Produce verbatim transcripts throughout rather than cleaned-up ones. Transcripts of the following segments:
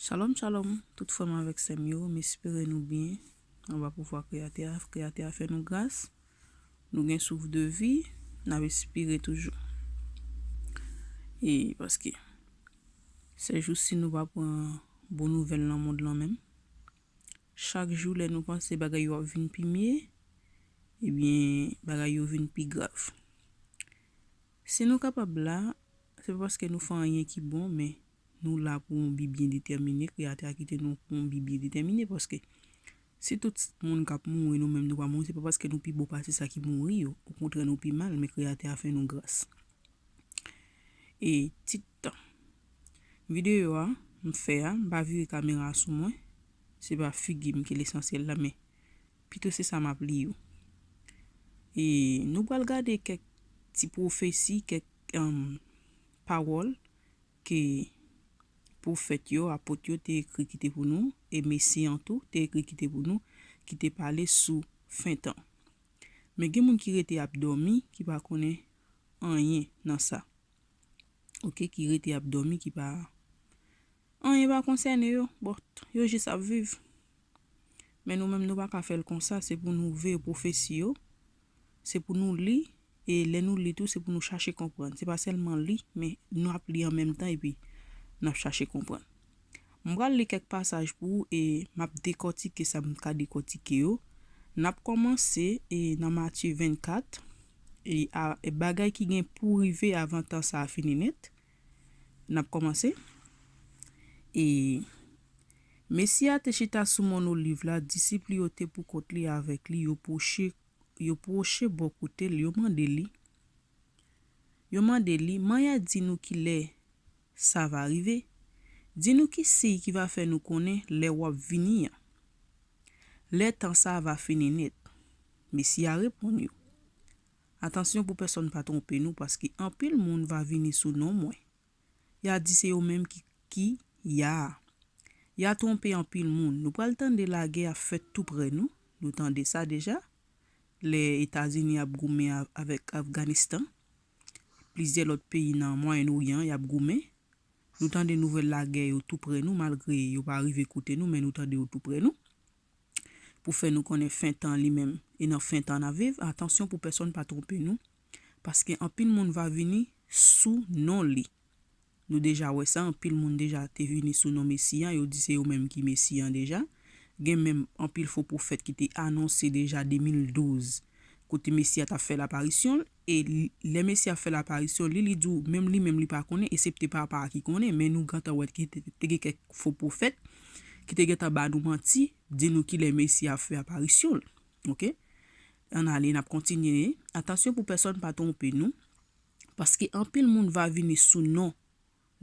Shalom, shalom, tout frè m avèk sè m yo, m espere nou byen. Anba pouvwa Kreyatè a, Kreyatè a fè nou gras. Nou gen souf de vi, n ap espere toujou. E paske, sèjousi nou pa pran bon nouvèl nan mond lan menm. Chak jou lè nou panse bagay yo ap vin pi mye, ebyen, bagay yo vin pi grav. Si nou kapab la, se pa paske nou fè anyen ki bon, men nou la pou yon bi byen detèmine, Kreyatè a kite nou pou yon bi byen detèmine, paske si tout moun k ap mouri, nou menm nou pa mouri, se pa paske nou pi bon pase sa ki mouri yo. Okontrè, nou pi mal, men Kreyatè a fè nou gras. E tit videyo a, m fè a, m pa vire kamera a sou mwen. Se pa figi m ki lesansyèl la, men pito se sa m ap li yo. E nou pral gade kèk ti pwofesi, kèk, um, pawòl ke pwofèt yo, apot yo te ekri kite pou nou, e Mesi an tou te ekri kite pou nou, ki te pale sou fen tan. Men gen moun ki rete ap dòmi, ki pa konnen anyen nan sa. Oke, ki rete ap dòmi, ki pa, anyen pa konsène yo. Bon, yo jis ap viv. Men nou menm, nou pa ka fè l konsa, se pou nou veye pwofesi yo, se pou nou li, e lè nou li tou, se pou nou chache konprann. Se pa sèlman li, men nou ap li an menm tan, epi n ap chache konprann. M pral li kèk pasaj pou ou, e m ap dekòtike sa m ka dekòtike yo. N ap kòmanse, e nan Matye vennkat, e a, e bagay ki gen pou rive avan tan sa a fini nèt. N ap kòmanse. E Mesi a te chita sou mòn Oliv la, disip li yo te pou kont li avèk li, yo pwoche, yo pwoche bò kote l, yo mande li, yo mande li, Maya, di nou kilè sa va rive? Di nou ki siy ki va fè nou konnen lè w ap vini an? Lè tan sa a va fini nèt. Mesi a reponn yo, Atansyon pou pèsonn pa twonpe nou, paske anpil moun va vini sou non mwen. Y a di se yo menm ki, ki Ya a. Y a twonpe anpil moun. Nou pral tande lagè ap fèt tou prè nou. Nou tande sa deja. Lè Etazini ap goumen a-, avèk Afganistan, plizyè lòt peyi nan Mwayen Oryan y ap goumen. Nou tande nouvèl lagè yo tou prè nou, malgre yo pa rive kote nou, men nou tande yo tou prè nou. Pou fè nou konnen fen tan li menm, e nan fen tan n ap viv, atansyon pou pèsonn pa twonpe nou, paske anpil moun va vini sou non li. Nou deja wè sa, anpil moun deja te vini sou non Mesi an, yo di se yo menm ki Mesi an deja. Gen menm anpil fo pwofèt ki te anonse deja de mil douz, kote Mesi a t ap fè laparisyon l, e li, lè Mesi a fè laparisyon li, li di w, menm li menm li pa konnen, esepte Papa a ki konnen, men nou gentan wè ki te, te gen kèk fo pwofèt ki te gentan ba nou manti, di nou kilè Mesi a fè aparisyon l. Oke? Ann ale, n ap kontinye. Atansyon pou pèsonn pa twonpe nou, paske anpil moun va vini sou non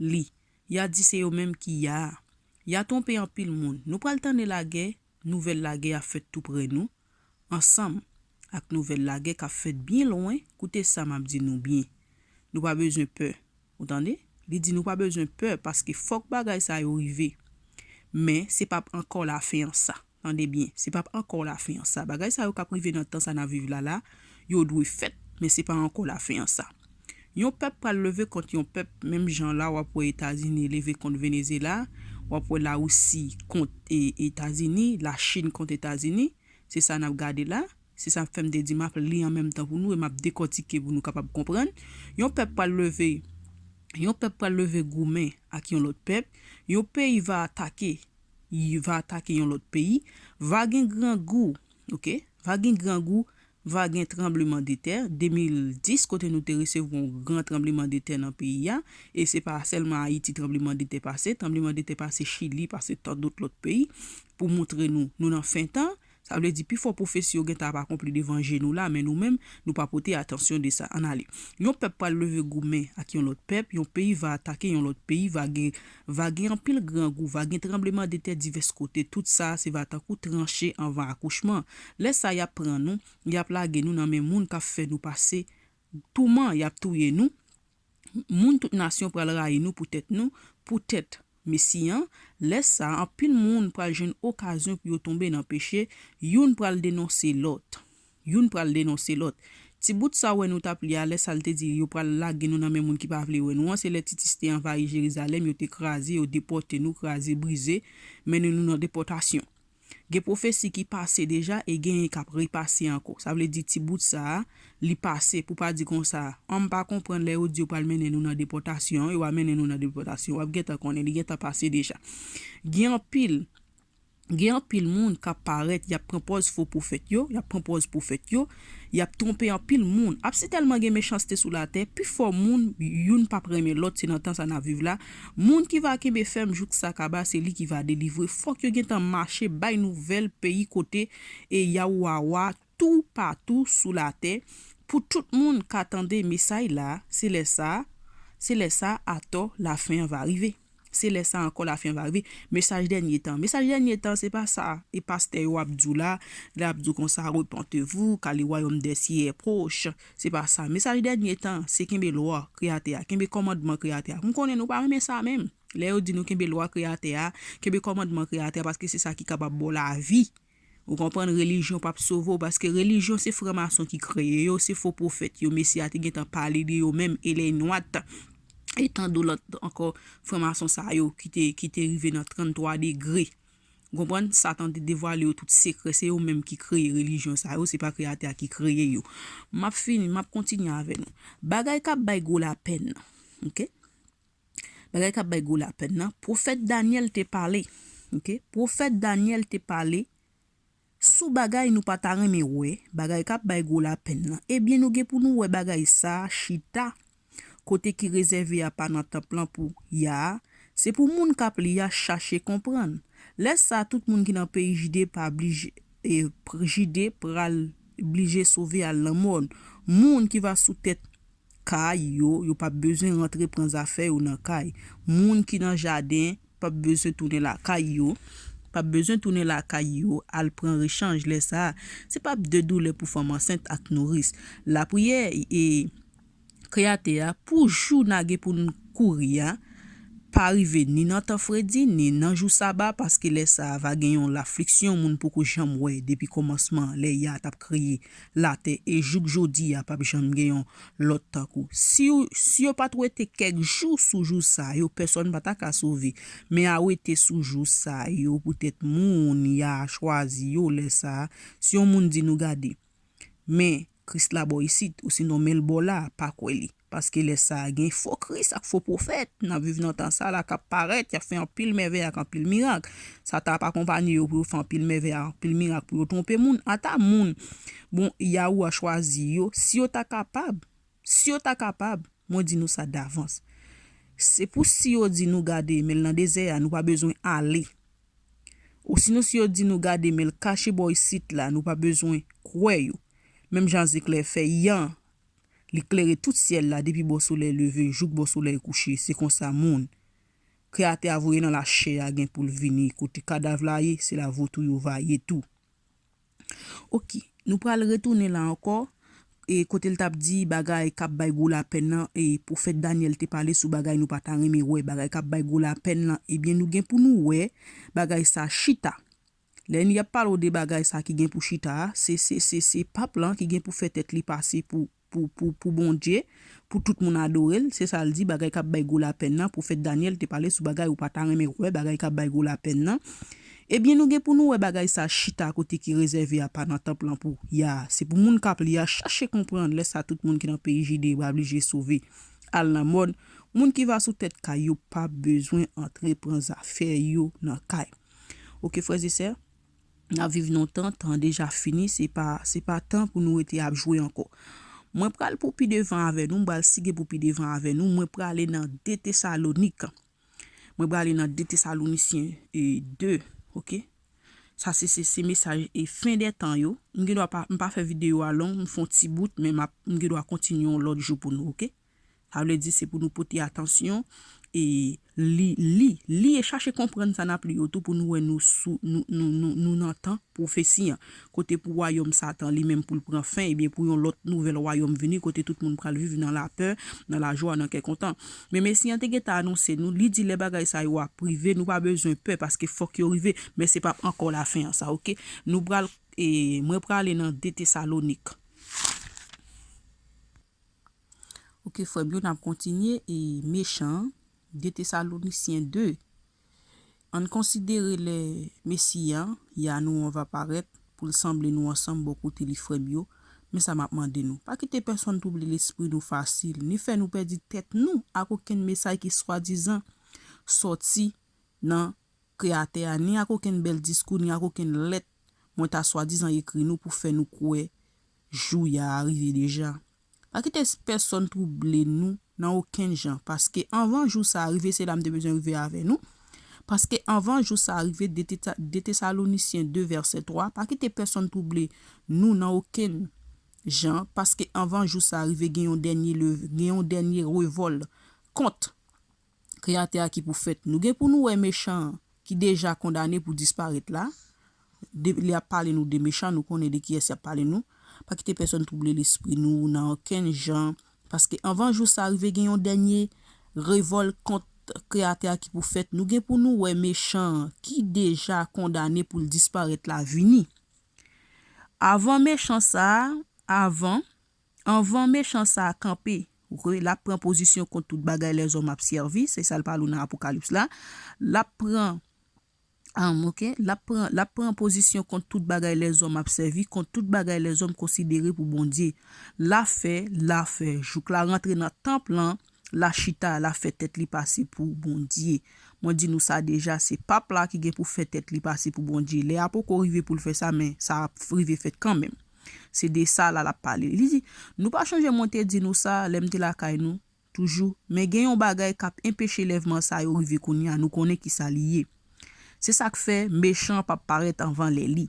li. Y a di se yo menm ki Ya a. Y a twonpe anpil moun. Nou pral tande lagè, nouvèl lagè ap fèt tou prè nou, ansanm ak nouvèl lagè k ap fèt byen lwen. Koute sa m ap di nou byen. Nou pa bezwen pè. Ou tande? Li di nou pa bezwen pè, paske fòk bagay sa yo rive. Men se p ap ankò lafen an sa. Tande byen, se p ap ankò lafen an sa. Bagay sa yo k ap rive nan tan sa n ap viv la la, yo dwe fèt, men se pa ankò lafen an sa. Yon pèp pral leve kont yon pèp, menm jan la w ap wè Etazini leve kont Venezyela, w ap wè Larisi kont, e, Etazini, Lachin kont Etazini, se sa n ap gade la, se sa k fè m te di m ap li an menm tan pou nou e m ap dekòtike pou nou kapab konprann. Yon pèp pral leve, yon pèp pral leve goumen ak yon lòt pèp, yon peyi va atake, va atake yon lòt peyi, va gen grangou, oke? Va gen grangou, va gen tranbleman de tè. De mil dis, kote nou te resevwa yon gran tranbleman de tè nan peyi a, e se pa sèlman Ayiti tranbleman de tè pase, tranbleman de tè pase Chili, pase tan dòt lòt peyi, pou montre nou, nou nan fen tan. Sa vle di, pifò pwofesi yo gentan ap akonpli devan je nou la, men nou menm, nou pa pote atansyon de sa. Ann ale. Yon pèp pral leve goumen ak yon lòt pèp, yon peyi va atake yon lòt peyi, va gen, va gen anpil grangou, va gen tranbleman de tè divès kote. Tout sa, se va tankou tranche anvan akouchman. Lè sa, y ap pran nou, y ap lage nou nan men moun k ap fè nou pase touman, y ap touye nou. Moun tout nasyon pral rayi nou poutèt nou, poutèt Mesi an. Lè sa a, anpil moun pral jwenn okazyon pou yo tonbe nan peche, youn pral denonse lòt. Youn pral denonse lòt. Ti bout sa w wè nou t ap li a, lè sa l te di yo pral lage nou nan men moun ki pa vle wè nou an, se lè Titis te anvayi Jerizalèm, yo te kraze, yo depòte nou, kraze, brize, mennen nou nan depòtasyon. Gen pwofesi ki pase deja e genyen k ap repase ankò. Sa vle di ti bout sa a, li pase pou pa di konsa, an m pa konprann lè yo di yo pral mennen nou nan depòtasyon, yo va mennen nou nan depòtasyon, w ap gentan konnen, li gentan pase deja. Gen anpil, gen anpil moun k ap parèt, y ap pran pòz fo pwofèt yo, y ap pran pòz pwofèt yo, y ap twonpe anpil moun. Ap si tèlman gen mechanste sou latè, pifò moun, youn p ap renmen lòt, se nan tan sa n ap viv la. Moun ki va kenbe fèm jouk sa kaba, se li ki va delivre. Fòk yo gentan mache bay nouvèl peyi kote e yawawa toupatou sou latè pou tout moun ka tande mesaj la. Se lè sa, se lè sa atò lafen an va rive. Se lè sa ankò lafen an va rive. Mesaj dènye tan. Mesaj dènye tan, se pa sa e pastè yo ap di w la, lè ap di w konsa, repentez-vous, car le royaume des cieux est proche. Se pa sa. Mesaj dènye tan, se kenbe lwa Kreyatè a, kenbe kòmandman Kreyatè a. M konnen nou pa renmen sa menm. Lè yo di nou kenbe lwa Kreyatè a, kenbe kòmandman Kreyatè a, paske se sa ki kapab ba w lavi. Ou konprann, relijyon p ap sove w, paske relijyon se franmason ki kreye yo, se fo pwofèt yo, Mesi a te gentan pale de yo menm, Ellen White, e tandon lòt ankò franmason sa yo ki te, ki te rive nan tranntwa degre. Ou konprann? Satan te devwale yo tout sekrè, se yo menm ki kreye relijyon sa yo, se pa Kreyatè a ki kreye yo. M ap fini, m ap kontinye avè nou. Bagay k ap bay gwo lapèn nan. Oke? Bagay k ap bay gwo lapèn nan, pwofèt Danyèl te pale. Oke? Pwofèt Danyèl te pale sou bagay nou pa ta renmen wè, bagay k ap bay gwo lapèn nan. Ebyen, nou gen pou nou wè bagay sa a chita kote ki rezève apa nan tanp lan pou Ya a. Se pou moun k ap li a chache konprann. Lè sa a, tout moun ki nan peyi Jide pa blije, e, pr- Jide pral blije sove al nan mòn. Moun ki va sou tèt kay yo, yo p ap bezwen rantre pran zafè yo nan kay. Moun ki nan jaden p ap bezwen tounen lakay yo, p ap bezwen tounen lakay yo al pran rechanj lè sa a. Se p ap de doulè pou fanm ansent ak nouris. Lapriyè e Kreyatè a, pou jou n a gen pou n kouri a, pa rive ni nan tan fredi, ni nan jou saba, paske lè sa a va gen yon lafliksyon moun poko janm wè depi kòmansman, lè Ya t ap kreye latè, e jouk jodi a, p ap janm gen yon lòt tankou. Si, si yo pa t wete kèk jou sou jou sa yo, pèsonn pa ta ka sove. Men a wete sou jou sa yo, poutèt moun Ya chwazi yo lè sa a, si yon moun di nou gade, men Kris la bò isit, osinon men l bò la, pa kwè li. Paske lè sa a gen fo Kris ak fo pwofèt, n ap viv nan tan sa la k ap parèt, y ap fè anpil mèvèy ak anpil mirak. Satan ap akonpanye yo pou yo fè anpil mèvèy ak anpil mirak pou yo twonpe moun. Ata moun, bon, Yahuwah chwazi yo, si yo ta kapab, si yo ta kapab, mwen di nou sa davans. Se pou si yo di nou gade, men l nan dezè a, nou pa bezwen ale. Osinon si yo di nou gade, men l kache bò isit la, nou pa bezwen kwè yo. Menm jan zeklè fè yan, li klere tout syèl la depi bò solèy leve jouk bò solèy kouche. Se konsa moun Kreyatè a voye nan lachè a gen pou l vini. Kote kadav la ye, se la votou yo va ye tou. Oke, nou pral retounen la ankò. E kote l t ap di bagay k ap bay gwo lapèn nan, e pwofèt Danyèl te pale sou bagay nou pa ta renmen wè, bagay k ap bay gwo lapèn nan, ebyen nou gen pou nou wè bagay sa chita. Lè n ap pale w de bagay sa ki gen pou chita a, se, se, se, se pap lan ki gen pou fè tèt li pase pou, pou, pou, pou Bondye, pou tout moun adore l. Se sa l di, bagay k ap bay gwo lapèn nan. Pwofèt Danyèl te pale sou bagay ou pa ta renmen wè, bagay k ap bay gwo lapèn nan. Ebyen, nou gen pou nou wè bagay sa chita kote ki rezève apa nan tanp lan pou Ya. Se pou moun k ap li a chache konprann lè sa tout moun ki nan peyi Jide va blije sove al nan mòn. Moun ki va sou tèt kay yo pa bezwen antre pran zafè yo nan kay. Oke, frèzesè, n ap viv nan tan, tan deja fini, se pa, se pa tan pou nou rete ap jwe ankò. Mwen pral pou pi devan avè nou, m pral sige pou pi devan avè nou, mwen prale nan de Tesalonik. Mwen prale nan de Tesalonisyen e de, oke? Sa se, se, se mesaj e fen dè tan yo. M gen dwa pa, m pa fè videyo a long, m fè yon ti bout, men m ap, m gen dwa kontinye yon lòt jou pou nou, oke? Sa vle di se pou nou pote atansyon e li, li, li e chache konprann sa n ap li yo tou pou nou wè nou sou, nou, nou, nou, nou nan tan pwofesi an. Kote pou wayòm Satan li menm pou l pran fen, ebyen pou yon lòt nouvèl wayòm vini kote tout moun pral viv nan lapè, nan lajwa, nan kè kontan. Men Mesi an te gentan anonse nou, li di lè bagay sa yo ap rive, nou pa bezwen pè paske fòk yo rive, men se p ap ankò lafen an sa, oke? Nou pral, e, mwen prale nan de Tesalonik. Ok, frè m yo, n ap kontinye, e mechan an, de Tesalonisyen de. Ann konsidere lè Mesi a, Yanou an, va parèt, pou l sanble nou ansanm bò kote li, frè m yo. Men sa m ap mande nou, pa kite pèsonn twouble lespri nou fasil, ni fè nou pèdi tèt nou ak okenn mesaj ki swadizan sòti nan Kreyatè a, ni ak okenn bèl diskou, ni ak okenn lèt mwen ta swadizan ekri nou pou fè nou kwè jou a rive deja. Pa kite pèsonn twouble nou nan okenn jan, paske anvan jou sa a rive, se la m te bezwen rive avè nou, paske anvan jou sa a rive, de Teta-, de Tesalonisyen de vèsè twa, pa kite pèsonn twouble nou nan okenn jan, paske anvan jou sa a rive, gen yon dènye leve, gen yon dènye revòl kont Kreyatè a ki pou fèt. Nou gen pou nou wè mechan an ki deja kondane pou disparèt la. De, li ap pale nou de mechan, nou konnen de kiyès y ap pale nou. Pa kite pèsonn twouble lespri nou nan okenn jan, paske anvan jou sa a rive, gen yon dènye revòl kont Kreyatè a ki pou fèt. Nou gen pou nou wè mechan an ki deja kondane pou l disparèt la vini. Avan mechan sa a, avan, anvan mechan sa a kanpe, ok, l ap pran pozisyon kont tout bagay lèzòm ap sèvi, se sa l pale w nan Apokalips la. L ap pran, am, ok, l ap pran, l ap pran pozisyon kont tout bagay lèzòm ap sèvi, kont tout bagay lèzòm konsidere pou Bondye. L ap fè, l ap fè, jouk l a rantre nan tanp lan, l a chita, l ap fè tèt li pase pou Bondye. Mwen di nou sa deja, se pap la ki gen pou fè tèt li pase pou Bondye. Lè a poko rive pou l fè sa, men sa ap rive fèt kanmenm. Se de sa la l ap pale. Li di, nou pa chonje mwen te di nou sa lè m te lakay nou, toujou, men gen yon bagay k ap enpeche lèvman sa yo rive kounye a, nou konnen ki sa li ye. Se sa k fè mechan an p ap parèt anvan lè li.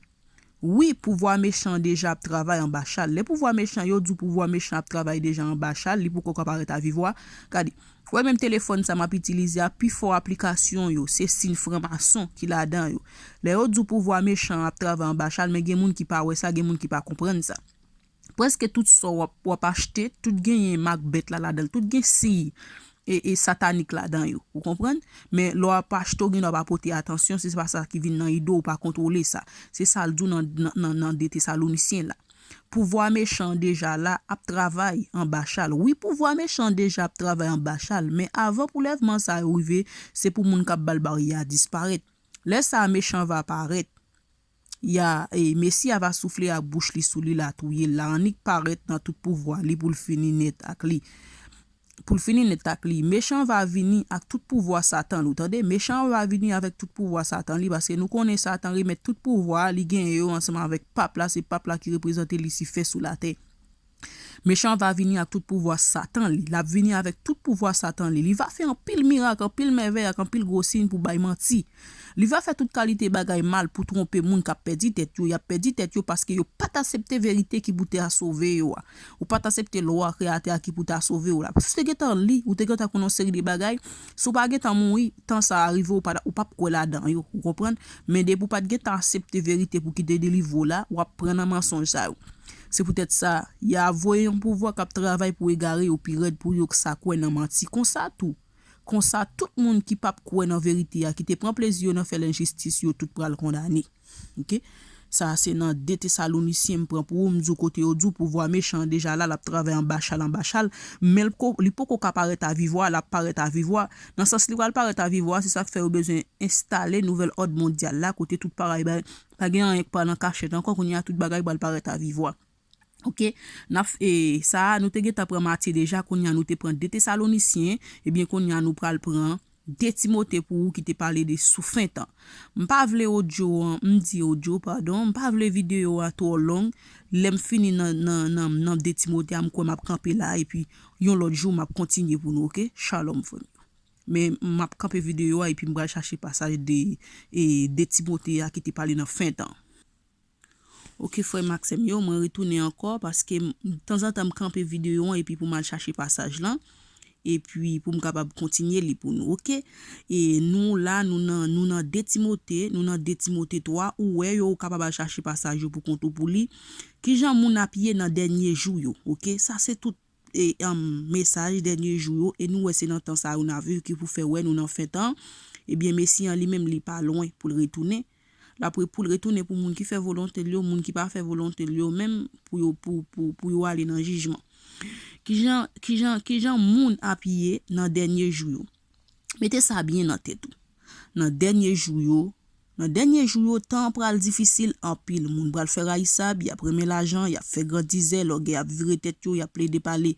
Wi, pouvwa mechan an deja ap travay anba chal. Lè pouvwa mechan, yo di w pouvwa mechan ap travay deja anba chal, li poko ka parèt a viv wa. Gade, w wè menm telefòn sa m ap itilize a, pifò aplikasyon yo, se siy franmason ki ladan yo. Lè yo di w pouvwa mechan an ap travay anba chal, men gen moun ki pa wè sa, gen moun ki pa konprann sa. Prèske tout sa w ap, w ap achte, tout genyen mak bèt la ladan l, tout gen siy e, e satanik ladan yo. Ou konprann? Men lè w ap achte, w gen dwa pa pote atansyon, se pa sa ki vin nan ide w, ou pa kontwole sa. Se sa l di w nan, nan, nan, nan de Tesalonisyen la. Pouvwa mechan an deja la ap travay anba chal. Wi, pouvwa mechan an deja ap travay anba chal, men avan pou lèvman sa yo rive, se pou moun k ap ba l baryè a disparèt. Lè sa a, mechan va parèt. Ya, e, Mesi a va soufle ak bouch li sou li, l a touye l, l a annik parèt nan tout pouvwa li pou l fini nèt ak li. Pou l fini nèt ak li, mechan an va vini ak tout pouvwa Satan li, w tande? Mechan an va vini avèk tout pouvwa Satan li, paske nou konnen Satan remèt tout pouvwa li genyen yo ansanm avèk pap la, se pap la ki reprezante Lisifè sou latè. Mechan an va vini ak tout pouvwa Satan li. L ap vini avèk tout pouvwa Satan li. Li va fè anpil mirak, anpil mèvèy ak anpil gwo siy pou bay manti. Li va fè tout kalite bagay mal pou twonpe moun k ap pèdi tèt yo. Y ap pèdi tèt yo paske yo pa t aksepte verite ki pou ta sove yo a. Ou pa t aksepte lwa Kreyatè a ki pou ta sove w la. Si w te gentan li, ou te gentan konn yon seri de bagay, si w pa gentan mouri, tan sa a rive, ou pa, ou p ap kwè ladan yo, ou konprann? Men depi w pa t gentan aksepte verite pou ki te delivre w la, w ap pran nan mansonj sa yo. Se poutèt sa, y a voye yon pouvwa k ap travay pou egare yo pi rèd pou yo k sa kwè nan manti. Konsa tou, konsa tout moun ki p ap kwè nan verite a, ki te pran plezi yo nan fè lenjistis, yo tout pral kondane. Ok? Sa a se nan de Tesalonisyen m pran pou ou, m di w kote yo di w pouvwa mechan an deja la, l ap travay anba chal, anba chal, men l ko-, li poko ka parèt a viv wa, l ap parèt a viv wa. Nan sans li pral parèt a viv wa, se sa k fè yo bezwen enstale nouvèl òd mondyal la, kote tout bagay, pa gen anyen k pral an kachèt ankò, kounye a tout bagay pral parèt a viv wa. Ok, n ap, e, sa a, nou te gentan pran Matye deja, kounye a nou te pran de Tesalonisyen, ebyen kounye a nou pral pran de Timote pou ou ki te pale de sou fen tan. M pa vle odyo an, m di odyo, padon, m pa vle videyo a twò long. Lè m fini nan, nan, nan, nan de Timote a, m kwè m ap kanpe la, epi yon lòt jou, m ap kontinye pou nou, ok? Shalom, frè m yo. Men m ap kanpe videyo a, epi m pral chache pasaj de, e, de Timote a ki te pale nan fen tan. Ok, frè m ak sè m yo, mwen retounen ankò paske m, tanzantan m kanpe videyo an epi pou m al chache pasaj lan, epi pou m kapab kontinye li pou nou, ok? E nou la, nou nan, nou nan de Timote, nou nan de Timote twa, ou wè yo, ou kapab al chache pasaj yo pou kont ou pou li. Kijan moun ap ye nan dènye jou yo, ok? Sa se tout e, um, mesaj dènye jou yo, e nou wè se nan tan sa yo n ap viv ki pou fè wè nou nan fen tan, ebyen, Mesi an li menm, li pa lwen pou l retounen. L ap re-, pou l retounen pou moun ki fè volonte l yo, moun ki pa fè volonte l yo menm, pou yo, pou, pou, pou yo ale nan jijman. Kijan, kijan, kijan moun ap ye nan dènye jou yo? Mete sa byen nan tèt ou. Nan dènye jou yo, nan dènye jou yo, tan an pral difisil anpil. Moun pral fè rayisab, y ap renmen lajan, y ap fè grandizè, lògèy ap vire tèt yo, y ap plede pale,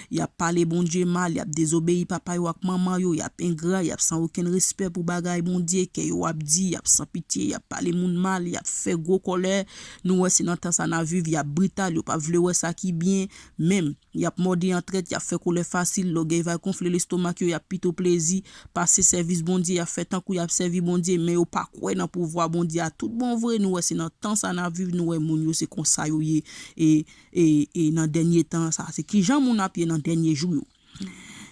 y ap pale Bondye mal, y ap dezobeyi papa yo ak manman yo, y ap engra, y ap san okenn respè pou bagay Bondye, kè yo ap di, y ap san pitye, y ap pale moun mal, y ap fè gwo kòlè. Nou wè se nan tan sa n ap viv, y ap brital, yo p ap vle wè sa ki byen, menm. Y ap mòde an trèt, y ap fè kòlè fasil, lògèy va gonfle lestomak yo, y ap pito plezi, pase sèvis Bondye, y ap fè tankou y ap sèvi Bondye, men yo pa kwè nan pouvwa Bondye a. Tout bon vre, nou wè se nan tan sa n ap viv, nou wè moun yo se konsa yo ye, e, e, e nan dènye tan sa. Se kijan moun ap ye nan dènye jou yo.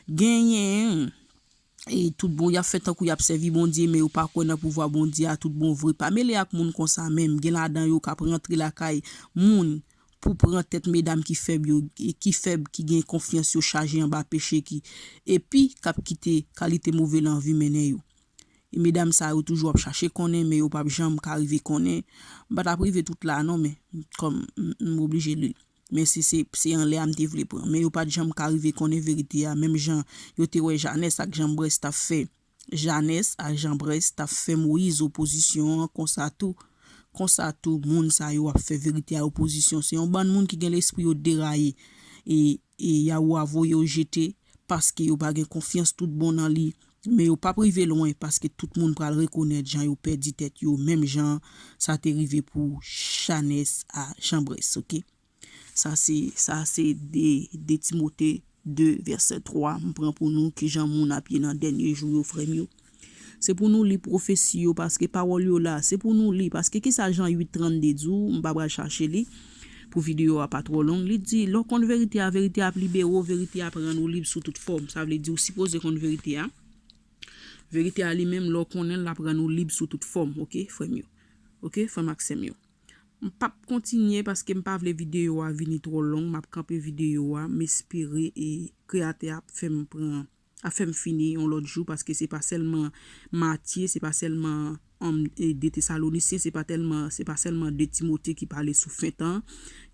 Genyen, e tout bon, y ap fè tankou y ap sèvi Bondye, men yo pa kwè nan pouvwa Bondye a, tout bon vre. Pa mele ak moun konsa menm. Gen ladan yo k ap rantre lakay moun pou pran tèt medam ki fèb yo, ki fèb, ki gen konfyans yo chaje anba peche ki, epi k ap kite kalite move lanvi mennen yo. E medam sa yo toujou ap chache konnen, men yo p ap janm ka rive konnen. M pa t ap rive tout la non, men kòm m, m oblije li l. Men se, se, se anlè a m te vle pran. Men yo pa t janm ka rive konnen verite a, menm jan yo te wè Janès ak Janbrès t ap fè. Janès ak Janbrès t ap fè Moyiz opozisyon an konsa tou. Konsa tou, moun sa yo ap fè verite a opozisyon. Se yon bann moun ki gen lespri yo deraye. E, e Yawe a voye yo jete paske yo pa gen konfyans tout bon nan li. Men yo p ap rive lwen paske tout moun pral rekonèt jan yo pèdi tèt yo, menm jan sa te rive pou Janès a Janbrès, oke? Sa se, sa se de, de Timote de, vèsè twa, m pran pou nou kijan moun ap ye nan dènye jou yo, frè m yo. Se pou nou li pwofesi yo, paske pawòl yo la, se pou nou li, paske kisa Jan uit trannde di w, m pa pral chache li, pou videyo a pa twò long, li di, lè w konn verite a, verite a ap libere w, verite a ap rann ou lib sou tout fòm. Sa vle di, ou sipoze konn verite a. Verite a li menm, lè w konnen l, l ap rann ou lib sou tout fòm, oke, frè m yo. Oke, frè m ak sè m yo. M p ap kontinye paske m pa vle videyo a vini twò long. M ap kanpe videyo a. M espere e Kreyatè a ap fè m pran, ap fè m fini yon lòt jou paske se pa sèlman Matye, se pa sèlman, um, e, de Tesalonisyen, se pa tèlman, se pa sèlman de Timote ki pale sou fen tan.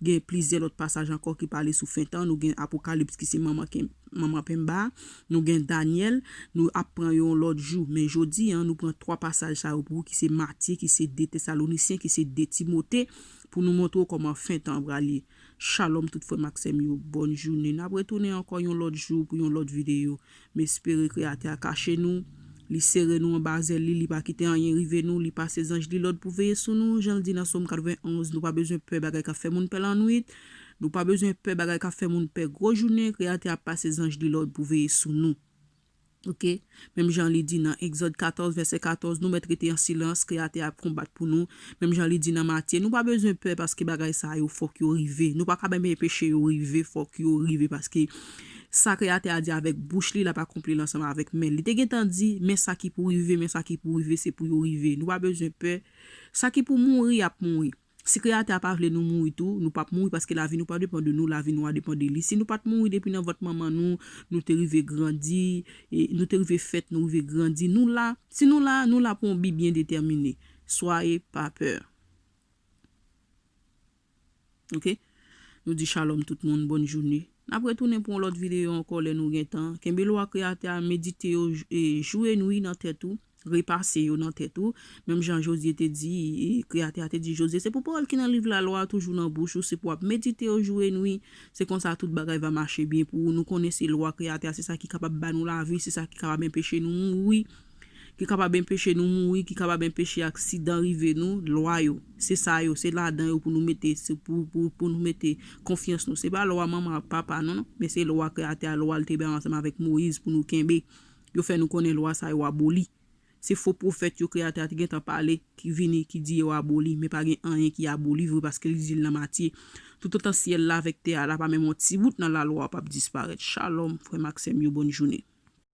Gen plizyè lòt pasaj ankò ki pale sou fen tan. Nou gen Apokalips ki se manman ken-, manman penba, nou gen Danyèl, nou ap pran yo yon lòt jou. Men jodi a, nou pran twa pasaj sa yo pou ou, ki se Matye, ki se de Tesalonisyen, ki se de Timote, pou nou montre w kòman fen tan an pral ye. Shalom tout frè m ak sè m yo, bòn jounen. N ap retounen ankò yon lòt jou pou yon lòt videyo. M espere Kreyatè a kache nou, li sere nou anba zèl li, li pa kite anyen rive nou, li pase zanj li lòd pou veye sou nou, jan l di nan Sòm katrevenn onz, nou pa bezwen pè bagay k ap fè moun pè lannwit, nou pa bezwen pè bagay k ap fè moun pè gwo jounen, Kreyatè a ap pase zanj li lòd pou veye sou nou. Oke? Menm jan li di nan Egzòd katòz, vèsè katòz, nou mèt rete an silans, Kreyatè a ap konbat pou nou. Menm jan li di nan Matye, nou pa bezwen pè paske bagay sa yo fòk yo rive. Nou pa ka bay men peche yo rive, fòk yo rive paske sa Kreyatè a di avèk bouch li, l ap akonpli l ansanm avèk men l. Li te gentan di, men sa ki pou rive, men sa ki pou rive, se pou yo rive. Nou pa bezwen pè. Sa ki pou mouri, ap mouri. Si Kreyatè a pa vle nou mouri tou, nou p ap mouri paske lavi nou pa depann de nou, lavi nou a depann de li. Si nou pa t mouri depi nan vant manman nou, nou te rive grandi, e nou te rive fèt, nou rive grandi, nou la. Si nou la, nou la pou yon bi byen detèmine. Soyez pas peur. Oke? Nou di shalom tout moun, bòn jounen. N ap retounen pou yon lòt videyo ankò lè nou gen tan. Kenbe lwa Kreyatè a, medite yo, e, jou e nwi nan tèt ou, repase yo nan tèt ou. Menm jan Jozye te di, e, Kreyatè a te di Jozye, se pou pawòl ki nan liv lalwa a toujou nan bouch ou, se pou w ap medite yo jou e nwi. Se konsa tout bagay va mache byen pou ou. Nou konnen se lwa Kreyatè a, se sa ki kapab ba nou lavi, se sa ki kapab enpeche nou mouri. Ki kapab enpeche nou mouri, ki kapab enpeche aksidan rive nou, lwa yo. Se sa yo, se ladan yo pou nou mete, se pou, pou, pou nou mete konfyans nou. Se pa lwa manman ak papa, non, non. Men se lwa Kreyatè a, lwa l te bay ansanm avèk Moyiz pou nou kenbe. Yo fè nou konnen lwa sa yo aboli. Se fo pwofèt yo Kreyatè a te gentan pale, ki vini, ki di yo aboli, men pa gen anyen ki aboli vre, paske li di l nan Matye. Toutotan syèl la avèk tè a la pa menm yon ti bout nan lalwa a p ap disparèt. Shalom, frè m ak sè m yo, bòn jounen.